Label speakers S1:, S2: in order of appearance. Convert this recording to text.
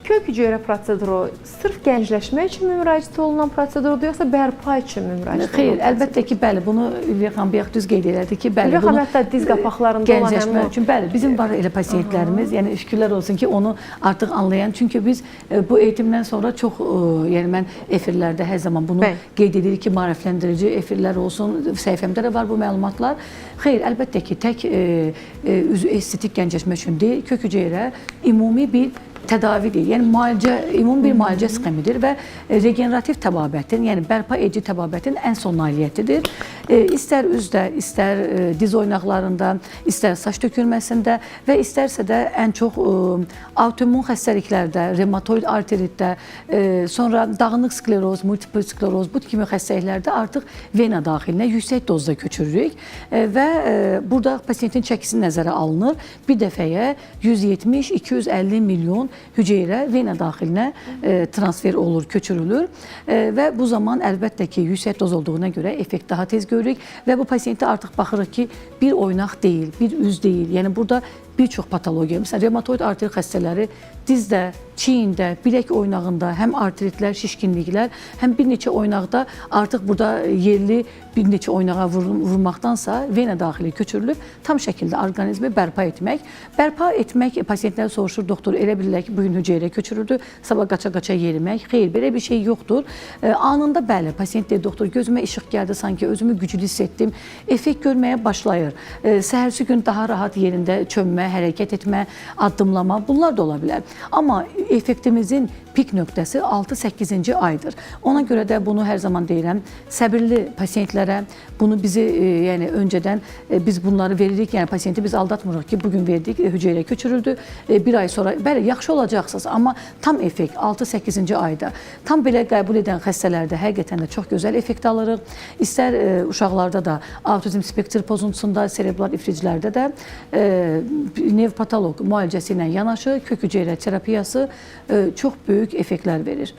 S1: Kök hüceyrə proseduru sırf gəncləşmək üçün müraciət olunan prosedurdur, yoxsa bərpa üçün müraciət
S2: Xeyr,
S1: olunan?
S2: Əlbəttə ki, bəli, bunu Ülviyə xanım bayaq düz qeyd elədi ki, bəli,
S1: Ülviyə xanım hətta diz qapaqlarında olan
S2: gəncləşmə
S1: həmin o
S2: üçün, bəli, bizim var elə pasientlərimiz, yəni şükürlər olsun ki, onu artıq anlayan, çünki biz bu eğitimdən sonra çox, yəni mən efirlərdə hər zaman bunu qeyd edirik ki, maarifləndirici efirlər olsun, səhifəmdə də var bu məlumatlar. Xeyr, əlbəttə ki, tək üzü estetik gəncləşmə üçün deyil, kök hüceyrə ümumi bir tədavi deyil. Yəni müalicə, ümumi bir müalicə sxemidir və regenerativ təbabətin, yəni bərpa edici təbabətin ən son nailiyyətidir. İstər üzdə, istər diz oynaqlarında, istər saç tökülməsində və istərsə də ən çox autoimmun xəstəliklərdə, revmatoid arteritdə, sonra dağınıq skleroz, multipl skleroz bu kimi xəstəliklərdə artıq vena daxilinə yüksək dozda köçürürük və burada pasientin çəkisi nəzərə alınır. Bir dəfəyə 170-250 milyon hüceyrə vena daxilinə transfer olur, köçürülür və bu zaman əlbəttə ki, yüksək doz olduğuna görə effekt daha tez görürük və bu pasientə artıq baxırıq ki, bir oynaq deyil, bir üz deyil. Yəni burada bir çox patologiya, məsələn, revmatoid arterit xəstələri dizdə, çiyində, bilək oynağında həm arteritlər, şişkinliklər, həm bir neçə oynaqda artıq burada yerli bir neçə oynağa vurmaqdansa vena daxili köçürülüb tam şəkildə orqanizmi bərpa etmək. Bərpa etmək pasientlər soruşur, doktor elə bilirlər ki, bu gün hüceyrə köçürüldü, sabah qaça-qaça yerimək. Xeyr, belə bir şey yoxdur. Anında bəli, pasiyent deyir, doktor gözümə işıq gəldi, sanki özümü güclü hiss etdim. Effekt görməyə başlayır. Səhərsi gün daha rahat yerində çönmə, hərəkət etmə, addımlama bunlar da ola bilər. Amma effektimizin pik nöqtəsi 6-8-ci aydır. Ona görə də bunu hər zaman deyirəm, səbirli pasientlərə bunu bizi yəni öncədən biz bunları veririk, yəni pasiyenti biz aldatmırıq ki, bu gün verdik, hüceyrə köçürüldü, bir ay sonra bəli, yaxşı olacaqsınız, amma tam effekt 6-8-ci ayda. Tam belə qəbul edən xəstələrdə həqiqətən də çox gözəl effekt alırıq. İstər uşaqlarda da autizm spektr pozuntusunda, serebral ifriclərdə də nevropatoloq müalicəsi ilə yanaşı kök hüceyrə terapiyası çox böyük effektlər verir.